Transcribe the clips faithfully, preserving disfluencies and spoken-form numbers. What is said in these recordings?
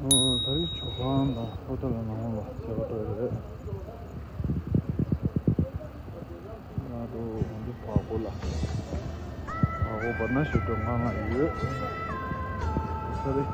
ཨོ། ད་རེས་ཇོ་ཁང་དང་ཧོ་ཊེལ་ནང་ལ་མཇལ་ཁ་སྤྲོད་ཡོད་རེད། ང་ཚོ་འདི་བར་སྐོར་ལ། བར་སྐོར་བར་ན་ཞེ་དྲག་ང་ང་ཡོད། ས་རེད།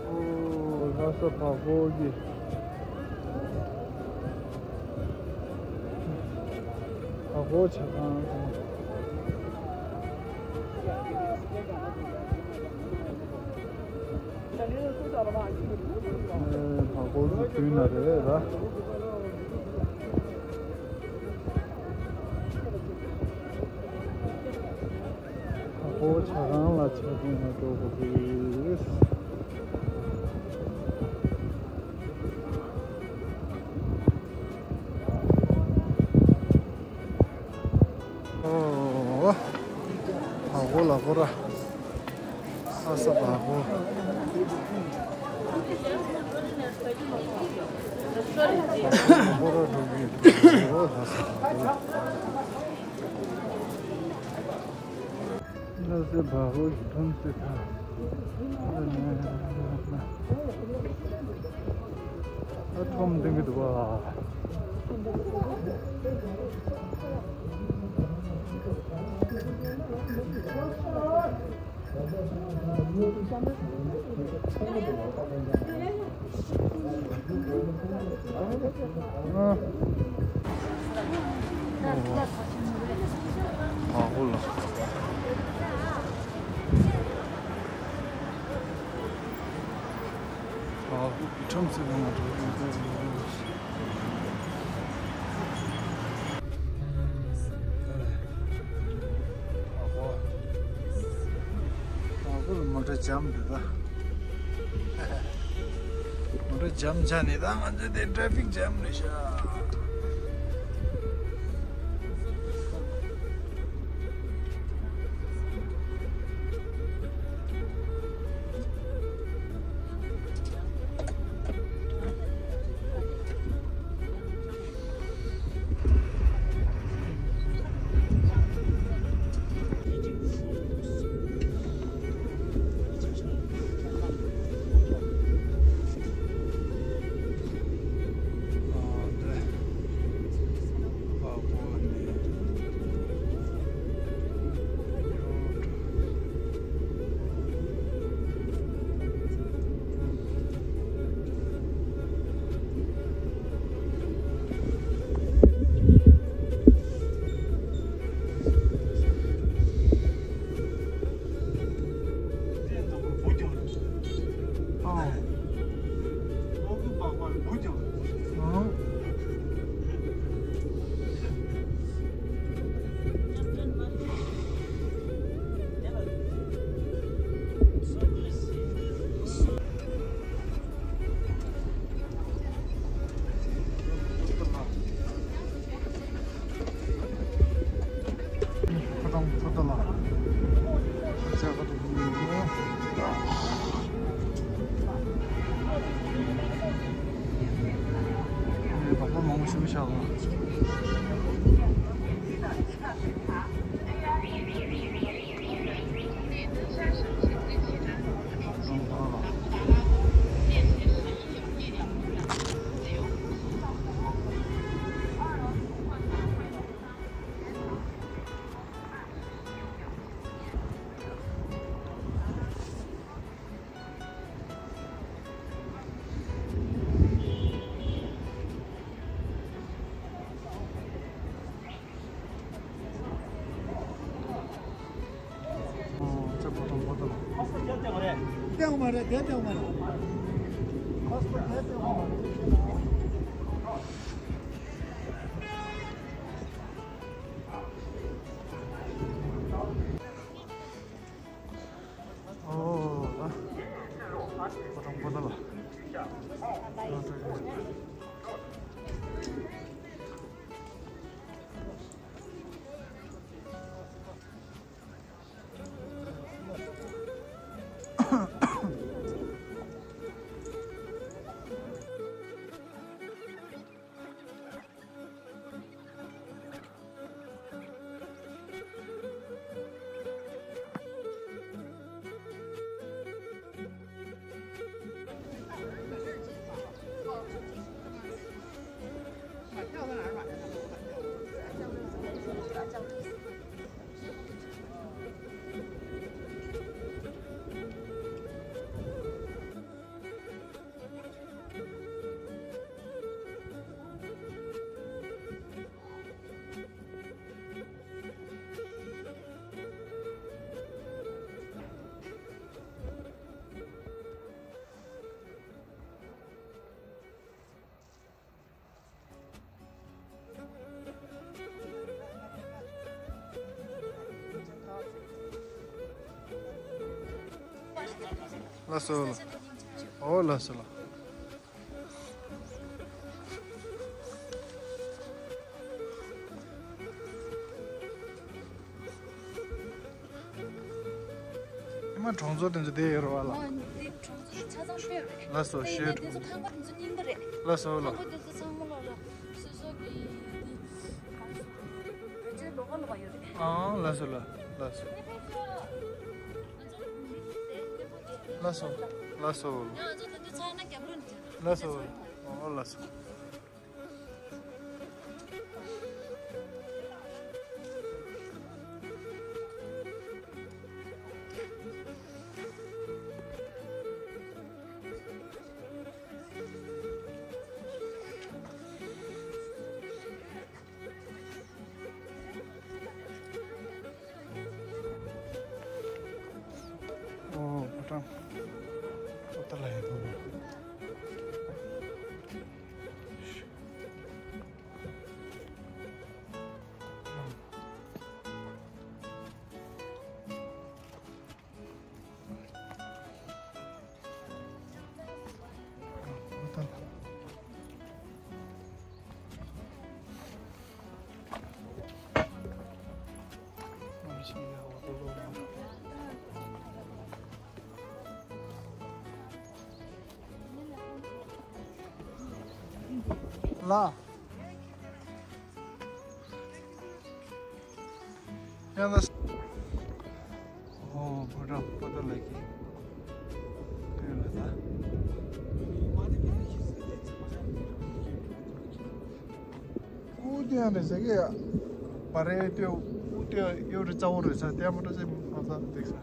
ཨོ། ལྷ་ས་བར་སྐོར་གྱི་བར་སྐོར་ཇ་ཁང་དང་། ཨེ། བར་སྐོར་གྱི་མདུན་ལ་རེད་ར། བར་སྐོར་ཇ་ཁང་ལ་ཇ་འཐུང་ལ་འགྲོ་དགོས་ཀྱི་རེད། ཧོ་ར། ལྷ་ས་བ་ཧོ། ཧོ་ར་འགྲོ་གི་འདུག་ལྷ་ས་བ་ཧོ། ལྷ་ས་བ་ཧོ་ཡི་ཁྲོམ་སེ་ཐང་། ཨ་ཁྲོམ་འདི་གི་འདུག་བ། ཁྲོམ་ཚེ་གང་ལ་འགྲོ། ཨ་ཁོ་མོ་ཊ་ཇམ་འདུག་ད། མོ་ཊ་ཇམ་ཆགས་ནས་ད་ང་ཚོ་དེ་ཊྲེ་ཕིག་ཇམ་རེད་ཤག་ལགས་སོ། ལགས། ཨོ་ལགས་སོ་ལགས། མ་གྲོང་ཚོ་དེ་ཚོ་དེ་ཡོད་རེད་བ་ལ། ཨ་འདི་གྲོང་ཚོ་ཆ་ཚང་ཤོས་རེད། ལགས་སོ། དེ་ཤོད། དེ་ཚོ་ཁང་པ་དེ་ཚོ་རྙིང་པ་རེད། ལགས་སོ་ལ། ཁང་པ་དེ་ཚོ་ཚང་མ་ལ་ལ་སོ་སོ་གི་འདི་གང་ཟེར་བེད་སྤྱོད་ལོག་པ་ལོག་པ་ཡོད་རེད། ཨང་ལགས་སོ་ལ། ལགས་སོ། ལགས་སོ། ལགས་སོ། ཡང་ང་ཚོ་དེ་འདྲ་ཚང་ན་རྒྱབ་ལོགས་འདི། ལགས་སོ། ཨོ་ལགས་སོ། ཨོ་ཕོ་བྲང་། ཨོ་ད་ལ་ཡིན་དོ། ལ། ཡང་ན། ཨོ་ཕོ་བྲང་པོ་ཏཱ་ལའི་གི་དོན་ལ་ད། ཀུ་ཏི་ཡང་རེད་ཟེར་གི་ཡ། བ་རེད་ཏེ་ཀུ་ཏི་ཡོད་རེད། རྩ་བོ་རེད་ས་ཏེ་མོ་ཏོ་སེ་མ་ས་འདེགས་ས།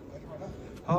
ཧ།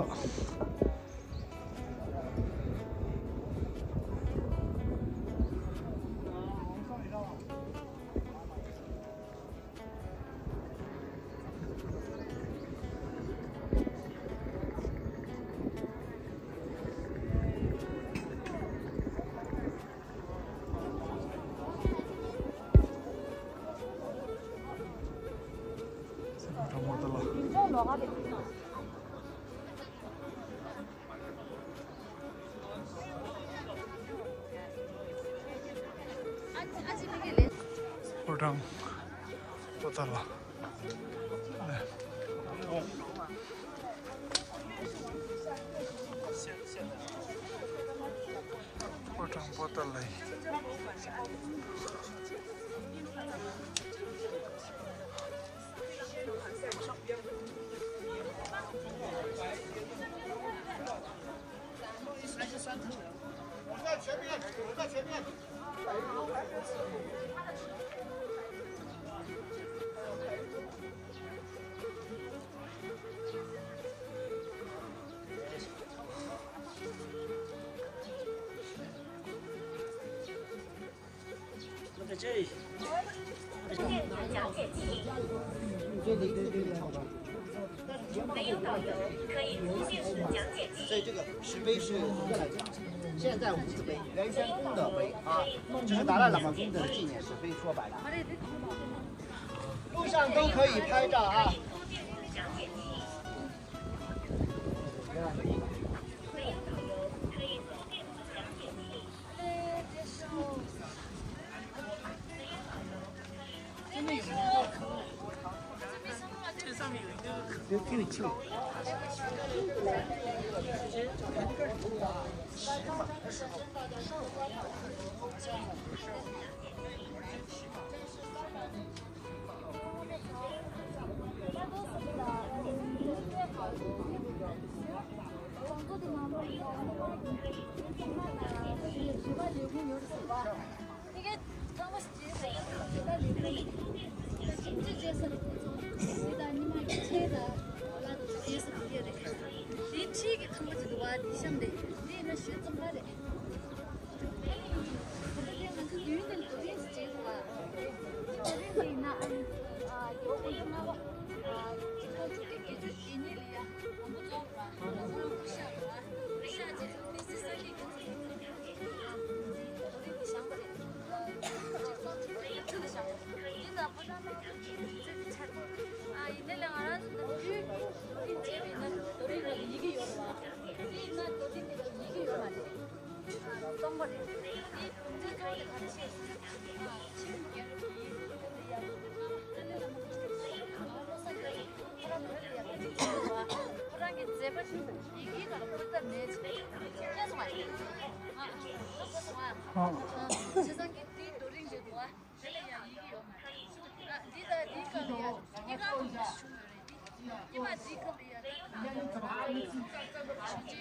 ཕོ་བྲང་པོ་ཏཱ་ལ། ཕོ་བྲང་པོ་ཏཱ་ལའི།所以这个石碑是，现在无字碑，原先功德碑啊，这是达赖喇嘛功德的纪念石碑，说白了。路上都可以拍照啊。ཁོ་རང་གི་མཛད་པ་ ཡི་གེ་ག་ལ་བཀོད་ཐབས་མེད་ཅེས། ཁྱེད་སོང་ང་། ཨ། ཁྱེད་སོང་ང་། ཨ། བྱས་ཙང་གི་དེའི་རྡོ་རིང་རེད་འདུག་ཨ། དེ་ལ་ཡང་ཡི་གེ་ཡོད་མ་རེད། ཨ། འདི་དང་འདིའི་སྐབས་ལ་ཡང་སྙེ་མ་འདི་འདྲ་བྱུང་ཡོད་རེད། འདི་སྙེ་མ་འདིའི་སྐབས་ལ་ཡང་ད་ལྟ་ང་ཚོ་ཆུང་ཆུང་ཡིན་འདུག་ཨ། ཨ་ཙི་གི་རྡོ་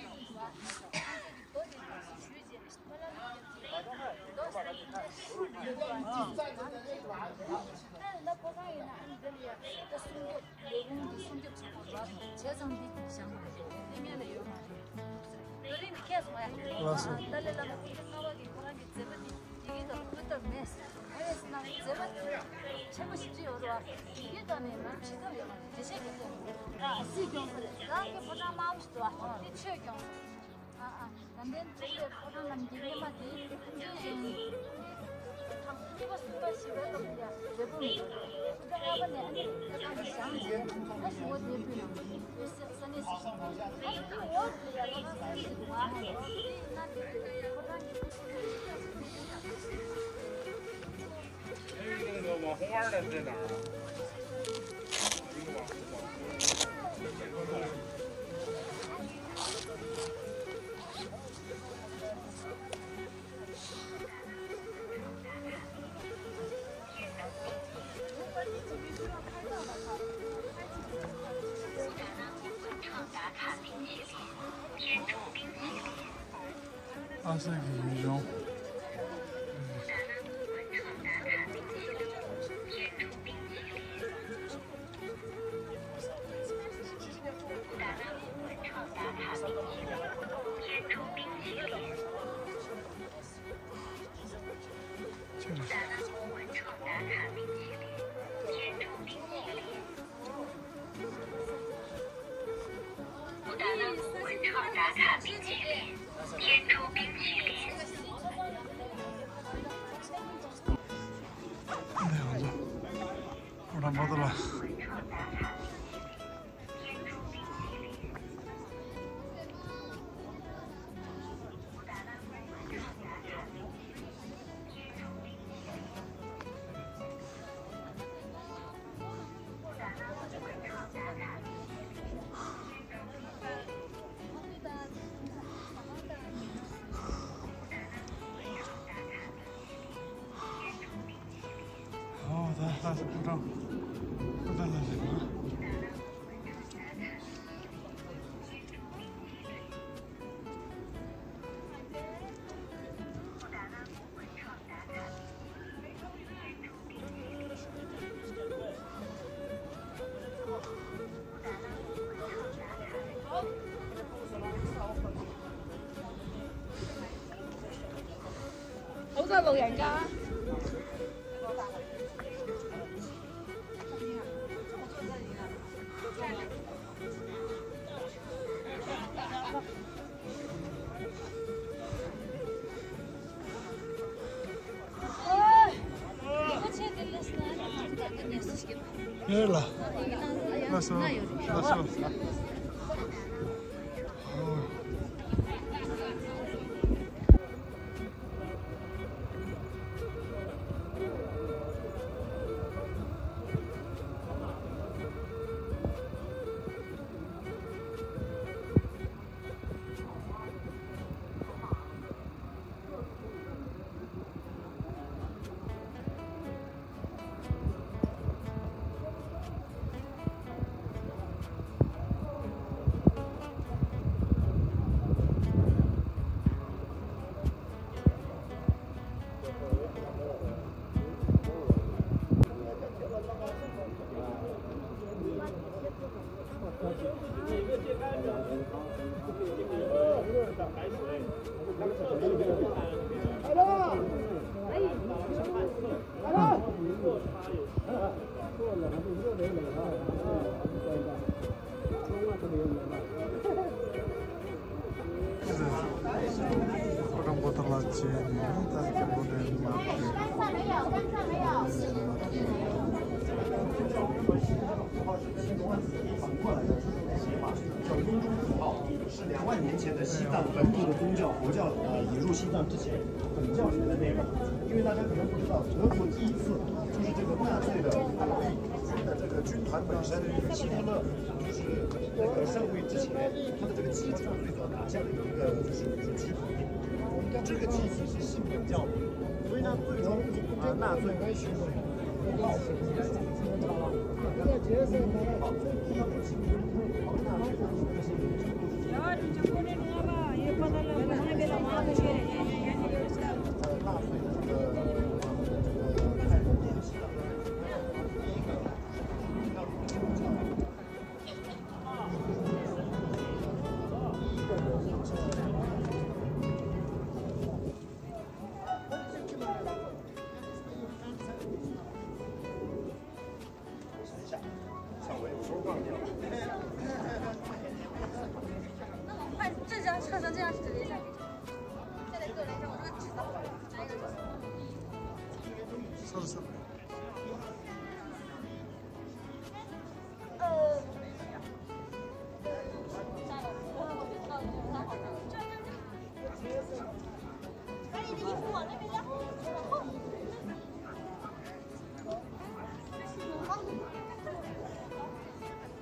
དེ་ཞུས་རྗེས་ལ་ཕ་ལ་ལ་རྡོ་ཟེར་གྱི་འདྲ་ཞིག་ཨ། ད་ལྟ་ཕོ་བྲང་ཡིན་ན་ཨ་ནི་འདི་ལ་ཡང་ད་སྲུང་སྐྱོབ། ལས་ཁུངས་ཀྱི་སྲུང་སྐྱོབ་བྱེད་དགོས་རེད། བྱས་ཙང་འདི་བཞེངས་པ་རེད། དེ་སྔོན་ལ་ཡོད་མ་རེད། རྡོ་རིང་འདི་ཁྱེར་སོང་ཡ། ལགས་སོ། ཏཱ་ལའི་བླ་མ་སྐུ་ཕྲེང་ལྔ་པ་གིས་ཁོ་རང་གི་མཛད་པ་འདི་ཡི་གེ་ག་ལ་བཀོད་ཐབས་མེད། ག་རེ་ཟེར་ན་མཛད་པ་ཆེན་པོ་ཞིག་ཅིག་ཡོད་རེད་བ། ཡི་གེ་ག་ནས་ན་བྲིས་ཐབས་ཡོད་མ་རེད། འགྲེལ་བཤད་རྒྱག་ཐབས་ཡོད་མ་རེད། ཨ། སྲིད་སྐྱོང་ས་རེད། རང་གི་ཕོ་བྲང་དམར་པོ་ཞིག་འདུག་བ། འདི་ཆོས་སྐྱོང་ས་རེད། ཨ་ཨ། དགའ་ལྡན་འབྱུང་གནས་ཕོ་བྲང་རྣམས་ཀྱི་སྙེ་མ་དེ་ཐང་གཉིས་པ་གསུམ་པ་བཞི་པའི་སྐབས་ལ་ཡང་འབྲས་སྤུངས་ཡོད་རེད། ཐུགས་རྒྱ་ལྔ་པ་ནས་ཨ་ནི་ད་གང་གི་བཞེངས་རྗེས་ད་ཞུ་བ་དེ་སྤུས་ནང་ས་གནས་སུ་བཞེངས། ཨ་ནི་འོག་ལ་ཡང་ཕོ་བྲང་ས་གནས་ཞིག་འདུག་ཨ། དེ་ཡིན་ན་དེ་ཕོ་བྲང་གི་ཁུ་ཚུར་དེ་ཡིན་ན། 这个往红丸的在哪儿啊？ ཨ་ས་གི་ཡུལ་ལྗོངས། ཨོ་ད་ལྷ་ས་ཕོ་བྲང་ཕོ་བྲང་ལ་ཟེར་བ། ཡོད་ལ། ལགས་སོ། ལགས་སོ།是两万年前的西藏本土的宗教佛教，呃，引入西藏之前，本教学的内容。因为大家可能不知道，德国第一次就是这个纳粹的，的这个军团本身，希特勒就是上位之前，它的这个气场最早拿下了一个五星级气场。这个气息是性能较，所以呢，最终啊，那最后是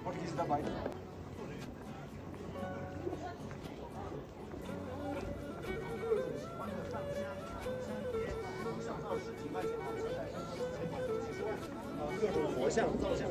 What is the Bible? 各种佛像、造像。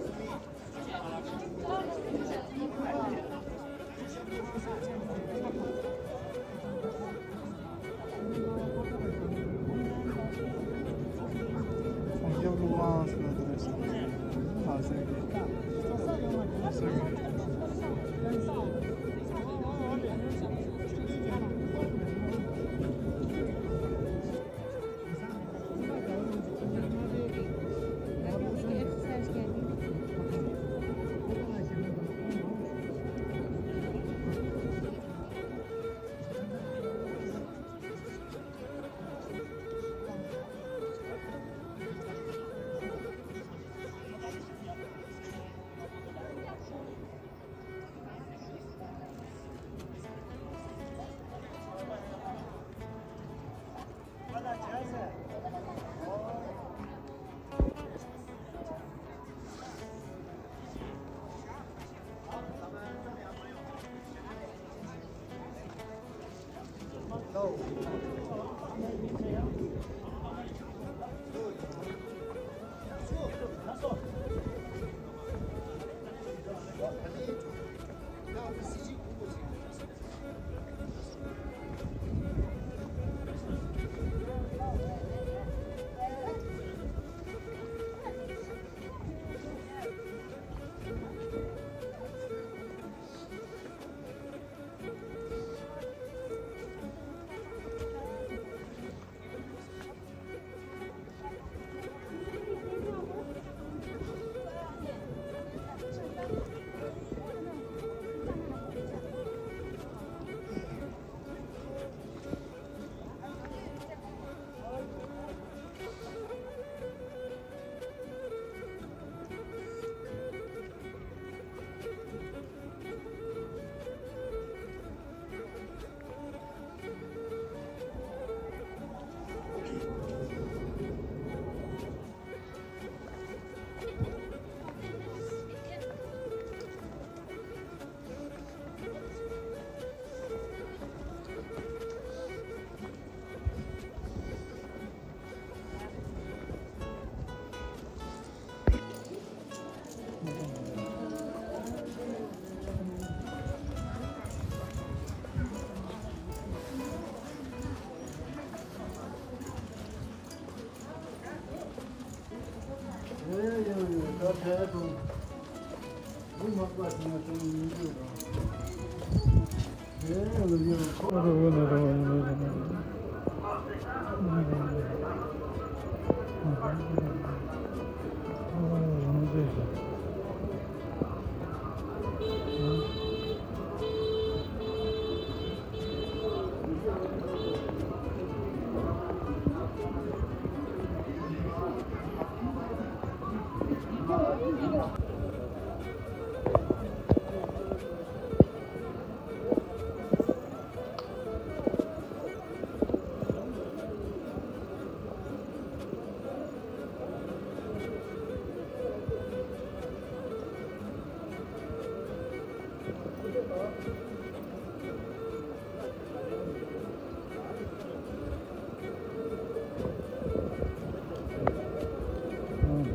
ཨ་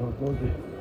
ལགས་སོ།